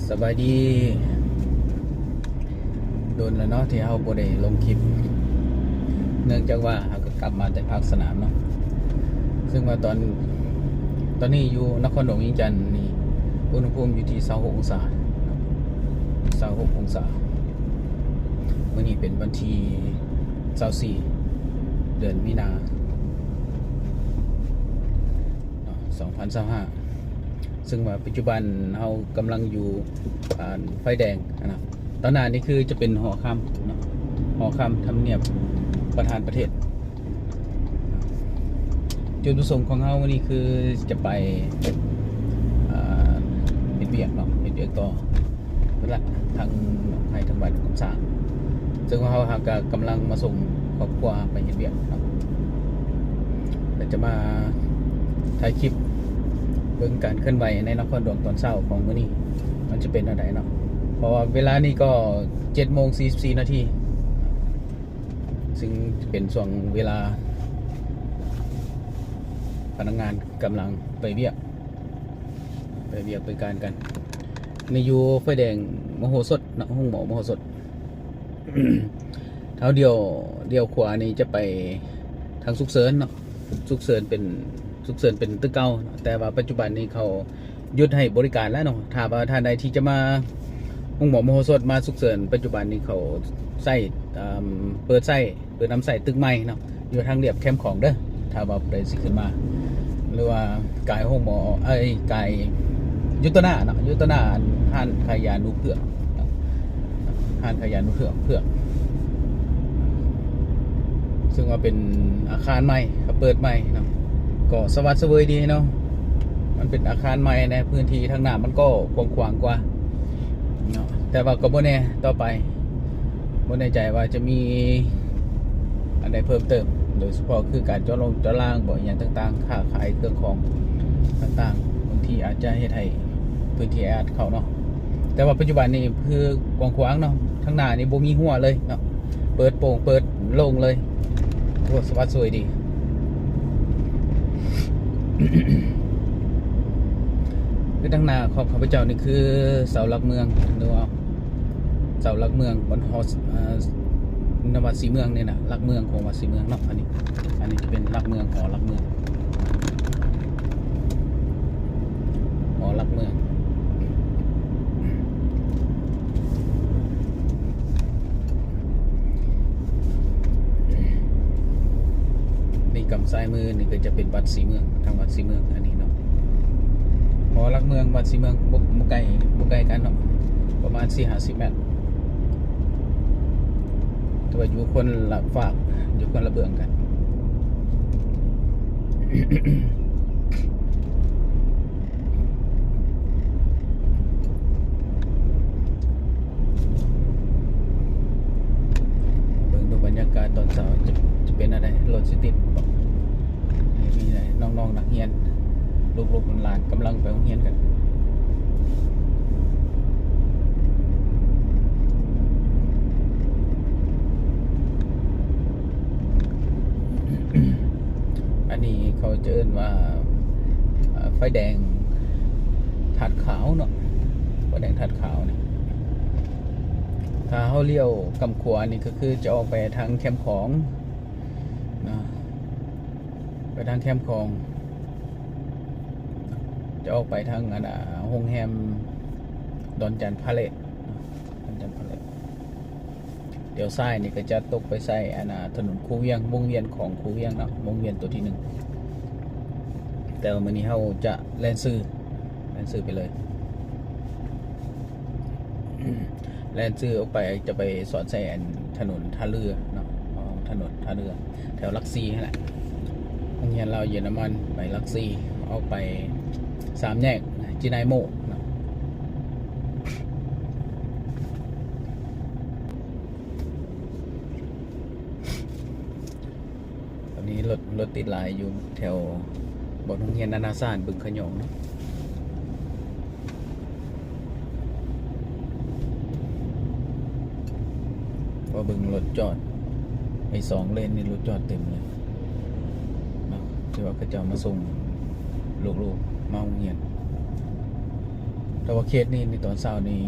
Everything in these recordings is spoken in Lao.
ສະບາຍດີ. ດົນແລ້ວເນາະທີ່ເຮົາບໍ່ໄດ້ລົງຄລິບ ເນື່ອງຈາກວ່າເຮົາກໍກັບມາແຕ່ພາກສະໜາມເນາະ. ເຊິ່ງວ່າຕອນ ຕອນນີ້ຢູ່ນະຄອນຫຼວງວຽງຈັນນີ້ ອຸນຫະພູມຢູ່ທີ່ຊາວຫົກອົງສາ ຊາວຫົກອົງສາ. ມື້ນີ້ເປັນວັນທີຊາວສີ່ ເດືອນມີນາ ເນາະ ສອງພັນຊາວຫ້າ ເຊິ່ງວ່າປັດຈຸບັນເຮົາກຳລັງຢູ່ ອ່າ ໄຟແດງນະ. ຕອນໜ້ານີ້ຄືຈະເປັນຫໍຄຳເນາະ ຫໍຄຳທຳນຽບປະທານປະເທດ. ຈຸດປະສົງຂອງເຮົາມື້ນີ້ຄືຈະໄປ ອ່າ ເຮັດວຽກເນາະ ເຮັດວຽກຕໍ່ ເພິ່ນລະ ທາງໃຫ້ທາງບ້ານຄຳສ້າງ ເຊິ່ງວ່າເຮົາຫາກະກຳລັງມາສົ່ງຄອບຄົວໄປເຮັດວຽກເນາະ ແລະຈະມາຖ່າຍຄລິບເບິ່ງການເຄື່ອນໄຫວໃນນະຄອນຫຼວງຕອນເຊົ້າຂອງມື້ນີ້ ມັນຈະເປັນແນວໃດເນາະ. ເພາະວ່າເວລານີ້ກໍເຈັດໂມງສີ່ສິບສີ່ນາທີ ເຊິ່ງເປັນຊ່ວງເວລາພະນັກງານກຳລັງໄປວຽກ ໄປວຽກໄປການກັນ. ນີ້ຢູ່ໄຟແດງມະໂຫສົດເນາະ ໂຮງໝໍມະໂຫສົດ. ເຮົາລ້ຽວ ລ້ຽວຂວານີ້ຈະໄປທາງສຸກເສີນເນາະ ສຸກເສີນເປັນ ສຸກເສີນເປັນຕຶກເກົ່າເນາະ ແຕ່ວ່າປັດຈຸບັນນີ້ເຂົາຢຸດໃຫ້ບໍລິການແລ້ວເນາະ. ຖ້າວ່າທ່ານໃດທີ່ຈະມາໂຮງໝໍມະໂຫສົດ ມາສຸກເສີນ ປັດຈຸບັນນີ້ເຂົາໃຊ້ ເອີ່ມ ເປີດໃຊ້ ເປີດນຳໃຊ້ຕຶກໃໝ່ເນາະ ຢູ່ທາງລຽບແຄມຂອງເດີ. ຖ້າວ່າຜູ້ໃດຊິຂຶ້ນມາ ຫຼືວ່າກາຍໂຮງໝໍ ເອີຍ ກາຍຢູ່ຕໍ່ໜ້າເນາະ ຢູ່ຕໍ່ໜ້າຮ້ານຂາຍຢາໜູເຜືອກເນາະ ຮ້ານຂາຍຢາໜູເຜືອກ ເຜືອກ ເຊິ່ງວ່າເປັນອາຄານໃໝ່ ເຂົາເປີດໃໝ່ເນາະ ກໍສະຫວັດສະເຫວີຍດີເນາະ. ມັນເປັນອາຄານໃໝ່ແດ່ ພື້ນທີ່ທາງໜ້າມັນກໍກວ້າງຂວາງກວ່າເນາະ ແຕ່ວ່າກໍບໍ່ແນ່ຕໍ່ໄປ ບໍ່ແນ່ໃຈວ່າຈະມີອັນໃດເພີ່ມເຕີມ ໂດຍສະເພາະຄືການເຈາະລົງເຈາະລາງບໍ ອີ່ຫຍັງຕ່າງໆ ຄ້າຂາຍເຄື່ອງຂອງຕ່າງໆ ບາງທີອາດຈະເຮັດໃຫ້ພື້ນທີ່ແອອັດເຂົ້າເນາະ. ແຕ່ວ່າປັດຈຸບັນນີ້ຄືກວ້າງຂວາງເນາະ ທາງໜ້ານີ້ບໍ່ມີຮົ້ວເລີຍເນາະ ເປີດໂປ່ງເປີດໂລ່ງເລີຍ. ໂອ້ ສະຫວັດສະຫວຍດີ. ຄືທາງໜ້າຂອງຂ້າພະເຈົ້ານີ້ຄືເສົາຫຼັກເມືອງ ຫຼືວ່າເສົາຫຼັກເມືອງ ບ່ອນຫໍ ເອີ່ ນະວັດສີເມືອງນີ້ນະ ຫຼັກເມືອງຂອງວັດສີເມືອງເນາະ. ອັນນີ້ ອັນນີ້ຈະເປັນຫຼັກເມືອງ ຫໍຫຼັກເມືອງ ຫໍຫຼັກເມືອງ. ນີ້ກຳຊ້າຍມືນີ້ກໍຈະເປັນວັດສີເມືອງ ທາງວັດສີເມືອງອັນນີ້ເນາະ. ຫໍຫຼັກເມືອງ ວັດສີເມືອງ ບໍ່ ບໍ່ໄກ ບໍ່ໄກກັນເນາະ ປະມານສີ່ຫ້າສິບແມັດ ແຕ່ວ່າຢູ່ຄົນລະຟາກ ຢູ່ຄົນລະເບື້ອງກັນ. ເບິ່ງດູບັນຍາກາດຕອນເຊົ້າຈະ ຈະເປັນແນວໃດ ລົດຊິຕິດບໍ່. ມີ ມີ ມີ ນ້ອງໆນັກຮຽນ ລູກໆຫຼານໆກຳລັງໄປໂຮງຮຽນກັນ. ອັນນີ້ເຂົາຈະເອີ້ນວ່າ ເອີ່ ໄຟແດງທາດຂາວເນາະ ໄຟແດງທາດຂາວນີ້. ຖ້າເຮົາລ້ຽວກຳຂວານີ້ກໍຄືຈະອອກໄປທາງແຄມຂອງເນາະ ໄປທາງແຄມຂອງ ຈະອອກໄປທາງອັນ ໂຮງແຮມດອນຈັນພາເລດ ດອນຈັນພາເລດ. ລ້ຽວຊ້າຍນີ້ກໍຈະຕົກໄປໃສ່ອັນ ອາ ຖະໜົນຄູວຽງ ວົງວຽນຂອງຄູວຽງເນາະ ວົງວຽນຕົວທີໜຶ່ງ. ແຕ່ວ່າມື້ນີ້ເຮົາຈະແລ່ນຊື່ ແລ່ນຊື່ໄປເລີຍ ແລ່ນຊື່ອອກໄປ ຈະໄປສອດໃສ່ອັນຖະໜົນທ່າເຮືອເນາະ ຖະໜົນທ່າເຮືອ ແຖວຫຼັກສີ່ຫັ້ນແຫຼະ ໂຮງຮຽນລາວເຢຍລະມັນ ໄປຫຼັກສີ່ ອອກໄປສາມແຍກຈີນາຍໂມເນາະ. ຕອນນີ້ລົດ ລົດຕິດຫຼາຍຢູ່ແຖວບ່ອນໂຮງຮຽນນານາຊາດບຶງຂະຫຍອງເນາະ. ພໍເບິ່ງລົດຈອດ ໄອ້ສອງເລນນີ້ລົດຈອດເຕັມເລີຍເນາະ ທີ່ວ່າເຂົາເຈົ້າມາສົ່ງລູກໆມາໂຮງຮຽນ. ແຕ່ວ່າເຂດນີ້ໃນຕອນເຊົ້ານີ້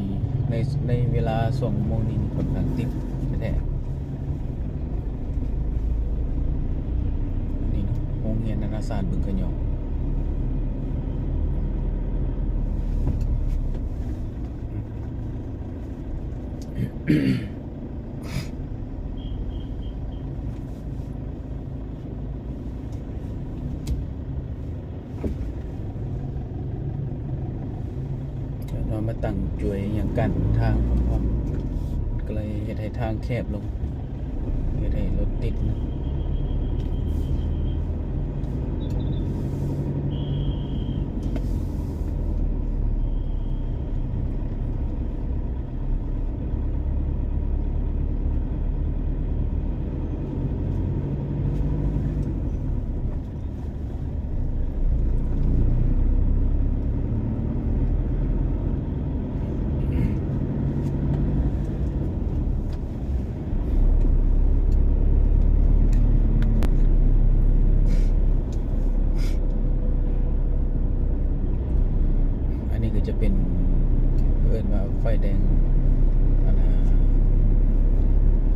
ໃນ ໃນເວລາຊ່ວງໂມງນີ້ຂ້ອນຂ້າງຕິດແທ້ໆ. ອັນນີ້ເນາະ ໂຮງຮຽນນານາຊາດບຶງຂະຫຍອງ. ເຂົາມາຕັ້ງຈວຍຫຍັງກັ້ນທາງພ້ອມໆ ກໍເລີຍເຮັດໃຫ້ທາງແຄບລົງ ເຮັດໃຫ້ລົດຕິດນະ. ອັນນີ້ກໍຈະເປັນ ເອີ້ນວ່າໄຟແດງ ອັນນ່າ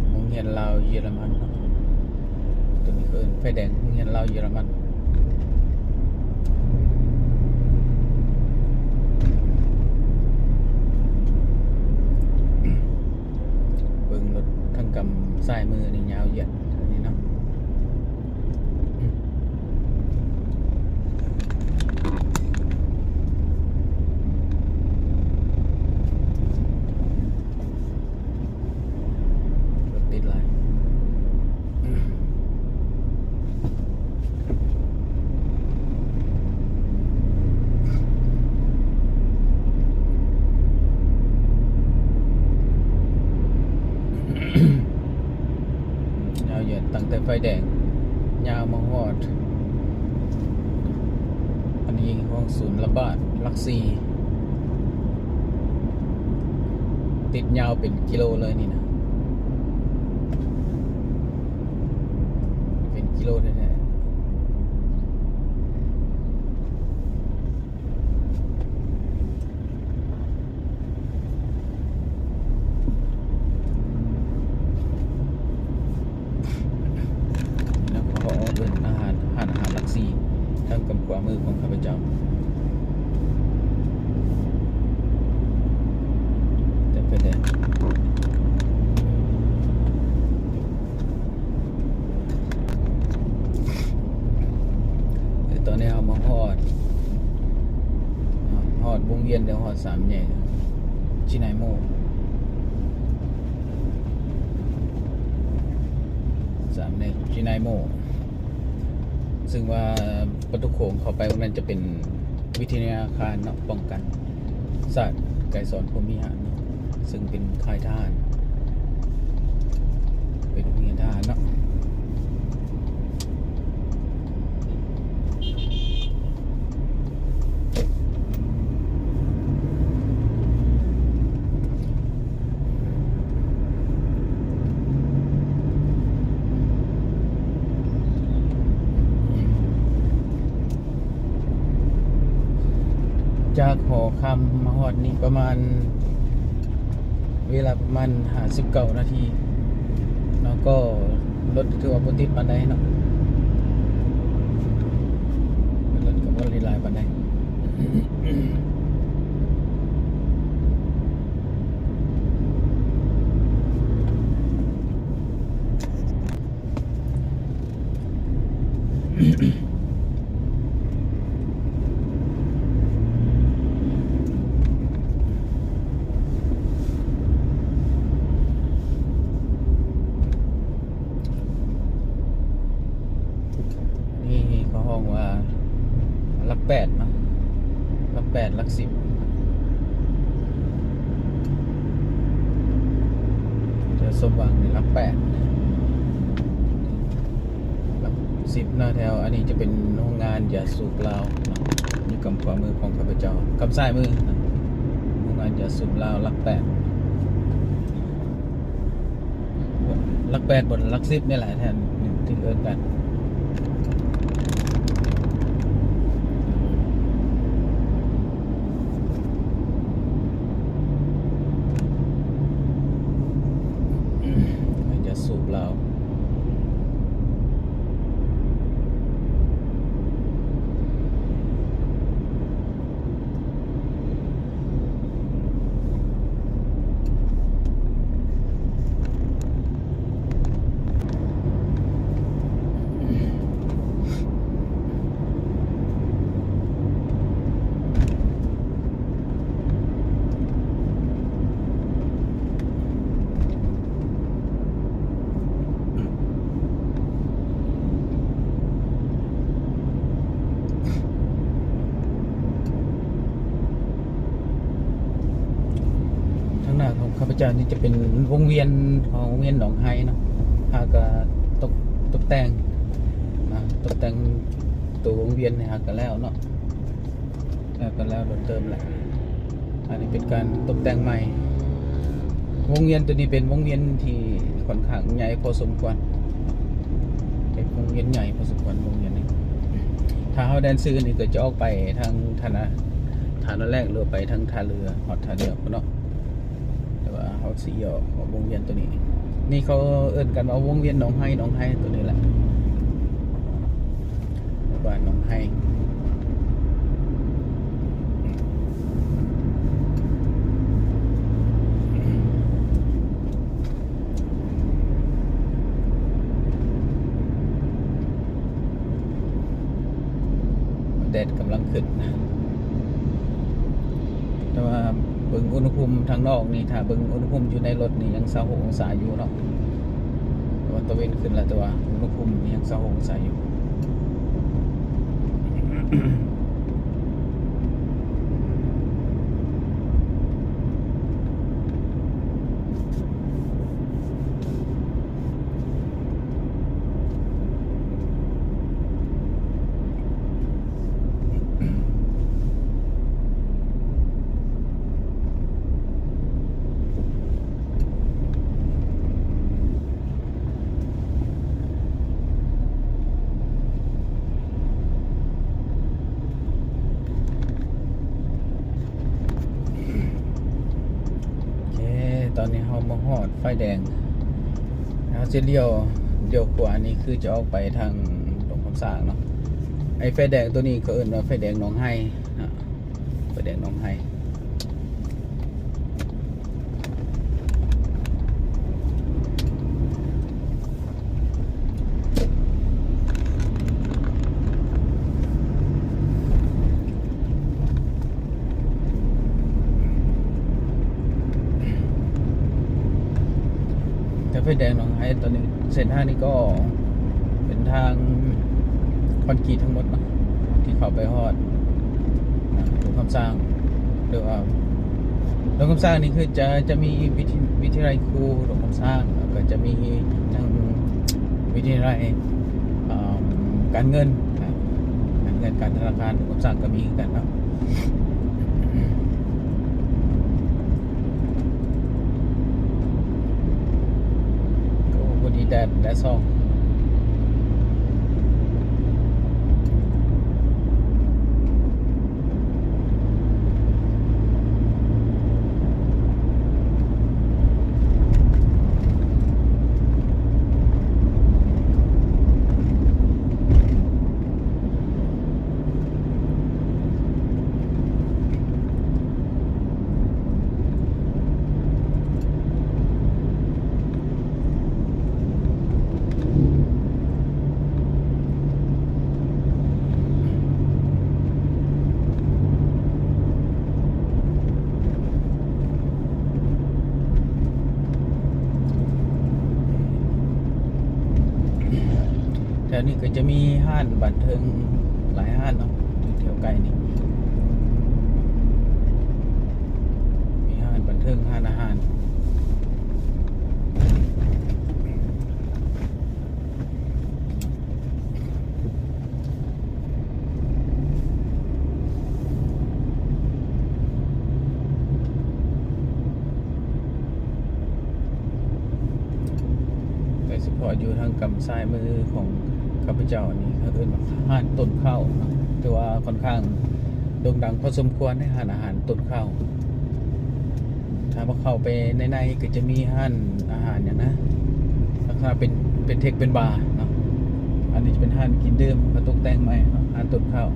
ໂຮງຮຽນລາວເຢຍລະມັນເນາະ. ຕົວນີ້ເອີ້ນໄຟແດງໂຮງຮຽນລາວເຢຍລະມັນ. ເບິ່ງລົດທາງກຳຊ້າຍມືນີ້ຍາວຢຽດອັນນີ້ເນາະ. ລົດຕິດຫຼາຍ. ຍາວຢຽດຕັ້ງແຕ່ໄຟແດງ ຍາວມາຮອດ ອັນນີ້ຫ້ອງສູນລະບາດຫຼັກສີ່ ຕິດຍາວເປັນກິໂລເລີຍນີ້ນະ ເປັນກິໂລແທ້ໆ. ແລ້ວເຂົາເອີ້ນອາຫານ ຮ້ານອາຫານຫຼັກສີ່ ທາງກຳຂວາມືຂອງຂ້າພະເຈົ້າ ແຕ່ໄຟແດງ. ແຕ່ຕອນນີ້ເຮົາມາຮອດ ຮອດວົງວຽນ ແລ້ວຮອດສາມແຍກຈິນາຍໂມ ສາມແຍກຈິນາຍໂມ ເຊິ່ງວ່າປະຕູໂຂງເຂົ້າໄປພວກນັ້ນຈະເປັນ ວິທະຍາຄານເນາະ ປ້ອງກັນຊາດໄກສອນພົມວິຫານເນາະ ເຊິ່ງເປັນຄ້າຍທະຫານ ເປັນໂຮງຮຽນທະຫານເນາະ. ຈາກຫໍຄຳມາຮອດນີ້ປະມານ ເວລາປະມານຫ້າສິບເກົ້ານາທີເນາະ ກໍລົດຖືວ່າບໍ່ຕິດປານໃດເນາະ ລົດກໍບໍ່ໄດ້ຫຼາຍປານໃດ. ນີ້ເຂົາຮ້ອງວ່າຫຼັກແປດເນາະ ຫຼັກແປດ ຫຼັກສິບ ແຖວສົມຫວັງນີ້ຫຼັກແປດ ຫຼັກສິບເນາະ. ແຖວອັນນີ້ຈະເປັນໂຮງງານຢາສູບລາວເນາະ ຢູ່ກຳຂວາມືຂອງຂ້າພະເຈົ້າ ກຳຊ້າຍມືເນາະ ໂຮງງານຢາສູບລາວຫຼັກແປດ. ຫຼັກແປດ ບໍ່ ຫຼັກສິບນີ້ແຫຼະ ແທນທີ່ເອີ້ນກັນ. ເ ຈາກນີ້ຈະເປັນວົງວຽນຂອງໂຮງຮຽນໜອງໄຮເນາະ ຫາກະຕົກ ຕົກແຕ່ງນະ ຕົກແຕ່ງໂຕວົງວຽນນີ້ຫາກະແລ້ວເນາະ ແລ້ວກະແລ້ວດົນເຕີບແລ້ວ. ອັນນີ້ເປັນການຕົກແຕ່ງໃໝ່. ວົງວຽນໂຕນີ້ເປັນວົງວຽນທີ່ຂ້ອນຂ້າງໃຫຍ່ພໍສົມຄວນ ເປັນວົງວຽນໃຫຍ່ພໍສົມຄວນວົງວຽນນີ້. ຖ້າເຮົາແລ່ນຊື່ນີ້ກະຈະອອກໄປທາງທ່ານະ ທ່ານະແລກ ຫຼືໄປທາງທ່າເຮືອ ຮອດທ່າເຮືອພຸ້ນເນາະ. ແຕ່ວ່າເຮົາຊິອອກ ອອກວົງວຽນໂຕນີ້ ນີ້ເຂົາເອີ້ນກັນວ່າວົງວຽນໜອງໄຮ ໜອງໄຮໂຕນີ້ແຫຼະ ບ້ານໜອງໄຮ. ແດດກຳລັງຂຶ້ນ ແຕ່ວ່າເບິ່ງອຸນຫະພູມທາງນອກນີ້ ຖ້າເບິ່ງອຸນຫະພູມຢູ່ໃນລົດນີ້ຍັງຊາວຫົກອົງສາຢູ່ເນາະ ແຕ່ວ່າຕາເວັນຂຶ້ນແລ້ວ ແຕ່ວ່າອຸນຫະພູມຍັງຊາວຫົກອົງສາຢູ່. ໂອເຄ ຕອນນີ້ເຮົາມາຮອດໄຟແດງ ເຮົາຊິລ້ຽວ ລ້ຽວຂວານີ້ຄືຈະອອກໄປທາງດົງຄຳຊ້າງເນາະ. ໄອ້ໄຟແດງໂຕນີ້ເຂົາເອີ້ນວ່າໄຟແດງໜອງໄຮນະ ໄຟແດງໜອງໄຮ. ແຕ່ໄຟແດງໜອງໄຮຕອນນີ້ ເສັ້ນທາງນີ້ກໍເປັນທາງຄອນກຣີດທັງໝົດເນາະ ທີ່ເຂົ້າໄປຮອດດົງຄຳຊ້າງ ຫຼືວ່າດົງຄຳຊ້າງນີ້ຄືຈະ ຈະມີວິທະ ວິທະຍາໄລຄູດົງຄຳຊ້າງ ແລ້ວກໍຈະມີທັງວິທະຍາໄລ ເອີ່ມ ການເງິນ ການເງິນ ການທະນາຄານ ໂຄງສ້າງກໍມີຄືກັນເນາະ. ໂອ້ ພໍດີແດດ ແດດສ່ອງ. ແຖວນີ້ກໍຈະມີຮ້ານບັນເທີງຫຼາຍຮ້ານເນາະ ຢູ່ແຖວໃກ້ນີ້ ມີຮ້ານບັນເທີງ ຮ້ານອາຫານ. ໂດຍສະເພາະຢູ່ທາງກຳຊ້າຍມືຂອງຂ້າພະເຈົ້ານີ້ ເຂົາເອີ້ນວ່າຮ້ານຕົ້ນເຂົ້າເນາະ ຖືວ່າຂ້ອນຂ້າງໂດ່ງດັງພໍສົມຄວນເດ້ ຮ້ານອາຫານຕົ້ນເຂົ້າ. ຖ້າວ່າເຂົ້າໄປໃນໃນກໍຈະມີຮ້ານອາຫານຫຍັງນະ ລັກສະນະເປັນ ເປັນເທັກເປັນບາເນາະ. ອັນນີ້ຈະເປັນຮ້ານກິນດື່ມ ເຂົາຕົກແຕ່ງໃໝ່ເນາະ ຮ້ານຕົ້ນເຂົ້າ.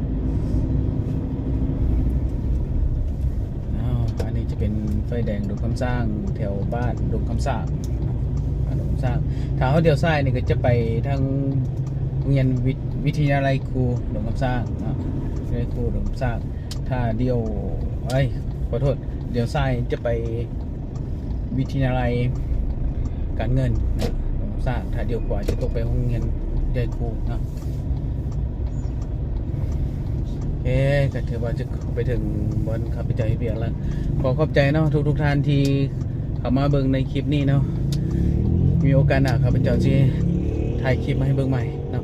ອ້າວ ອັນນີ້ຈະເປັນໄຟແດງດົງຄຳຊ້າງ ແຖວບ້ານດົງຄຳຊ້າງ ບ້ານດົງຄຳຊ້າງ. ຖ້າເຮົາລ້ຽວຊ້າຍນີ້ກໍຈະໄປທາງໂຮງຮຽນວິ ວິທະຍາໄລຄູດົງຄຳຊ້າງເນາະ ວິທະຍາໄລຄູດົງຄຳຊ້າງ. ຖ້າລ້ຽວ ເອີຍ ຂໍໂທດ ລ້ຽວຊ້າຍຈະໄປວິທະຍາໄລການເງິນນະ ດົງຄຳຊ້າງ. ຖ້າລ້ຽວຂວາຈະຕົກໄປໂຮງຮຽນໃຫຍ່ຄູເນາະ. ເອ ກໍຖືວ່າຈະເຂົ້າໄປເຖິງບ່ອນຂ້າພະເຈົ້າເຮັດວຽກແລ້ວ. ຂໍຂອບໃຈເນາະ ທຸກໆທ່ານທີ່ ເຂົ້າມາເບິ່ງໃນຄລິບນີ້ເນາະ ມີໂອກາດໜ້າຂ້າພະເຈົ້າຊິຖ່າຍຄລິບມາໃຫ້ເບິ່ງໃໝ່ເນາະ.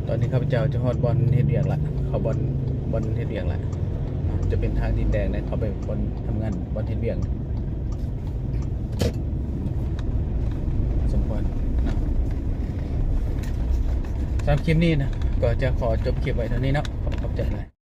ຕອນນີ້ຂ້າພະເຈົ້າຈະຮອດບ່ອນເຮັດວຽກລະ ເຂົ້າບ່ອນ ບ່ອນເຮັດວຽກລະ ຈະເປັນທາງດິນແດງເນາະ ເຂົ້າໄປບ່ອນທຳງານ ບ່ອນເຮັດວຽກ ສົມຄວນເນາະ. ສຳລັບຄລິບນີ້ນະ ກໍຈະຂໍຈົບຄລິບໄວ້ເທົ່ານີ້ເນາະ ຂອບ ຂອບໃຈຫຼາຍ.